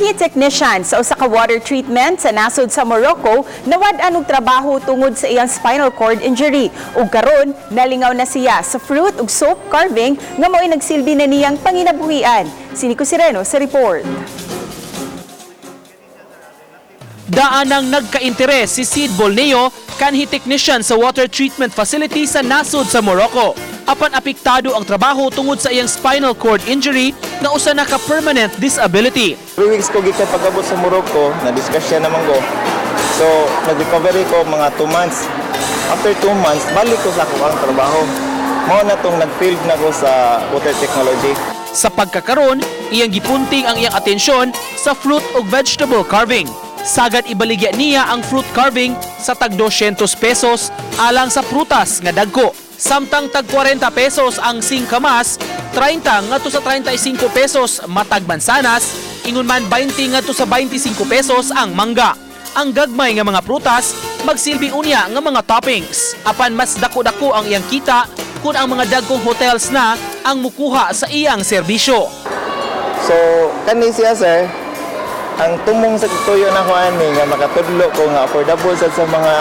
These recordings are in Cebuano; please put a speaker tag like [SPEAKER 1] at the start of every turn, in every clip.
[SPEAKER 1] Kanhi technician sa usa ka water treatment sa nasod sa Morocco nawad-an og trabaho tungod sa iyang spinal cord injury. Ug karon nalingaw na siya sa fruit ug soap carving nga mao'y nagsilbi na niyang panginabuhian. Si Nico Sireno sa report.
[SPEAKER 2] Daan nang nagka-interes si Sid Bolneo, kanhi technician sa water treatment facility sa nasod sa Morocco. Apan apektado ang trabaho tungod sa iyang spinal cord injury nga usa na ka permanent disability.
[SPEAKER 3] 3 weeks ko gikan pag-abot sa Morocco, na-discuss siya naman ko. So, nag-recovery ko mga 2 months. After 2 months, balik ko sa ako ang trabaho. Mao na tong nag-field na ko sa water technology.
[SPEAKER 2] Sa pagkakaron, iyang gipunting ang iyang atensyon sa fruit ug vegetable carving. Sagad ibaligya niya ang fruit carving sa tag 200 pesos alang sa prutas nga dagko. Samtang tag 40 pesos ang singkamas, 30 ngadto sa 35 pesos matag mansanas, ingon man 20 ngadto sa 25 pesos ang mangga. Ang gagmay nga mga prutas magsilbi unya nga mga toppings. Apan mas dako-dako ang iyang kita kung ang mga dagkong hotels na ang mukuha sa iyang serbisyo.
[SPEAKER 3] So, kani siya, sir, ang tumong sa tuyo na ko ani nga makatudlo ko nga affordable sad sa mga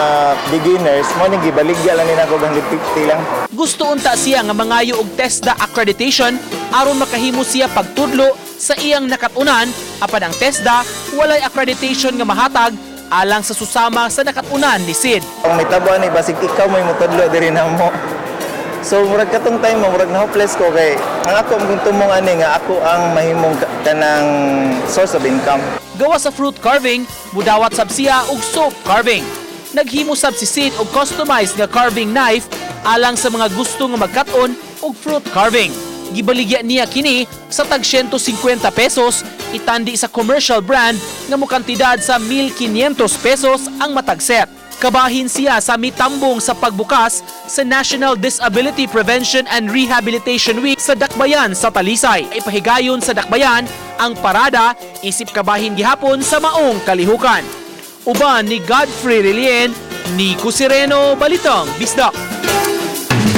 [SPEAKER 3] beginners, mao ning gibaligya lang ni nako 150 lang.
[SPEAKER 2] Gusto unta siya nga mangayo og TESDA accreditation aron makahimo siya pagtudlo sa iyang nakat-unan, apan ang TESDA walay accreditation nga mahatag alang sa susama sa nakat-unan ni Sid.
[SPEAKER 3] Ang may tabo ani, basig ikaw may mutudlo diri namo. So murag katong time mo, murag na hopeless ko kay ang ako ang tumong ani nga ako ang mahimong kanang source of income.
[SPEAKER 2] Gawa sa fruit carving, mudawat sab siya og soap carving. Naghimo sab si Sid og customized nga carving knife alang sa mga gusto nga magkat-on og fruit carving. Gibaligya niya kini sa tag 150 pesos itandi sa commercial brand nga mokantidad sa 1,500 pesos ang matag set. Kabahin siya sa mitambong sa pagbukas sa National Disability Prevention and Rehabilitation Week sa Dakbayan sa Talisay. Ipahigayon sa Dakbayan ang parada isip kabahin gihapon sa maong kalihukan. Uban ni Godfrey Relien, Nico Sireno, Balitang Bisdak.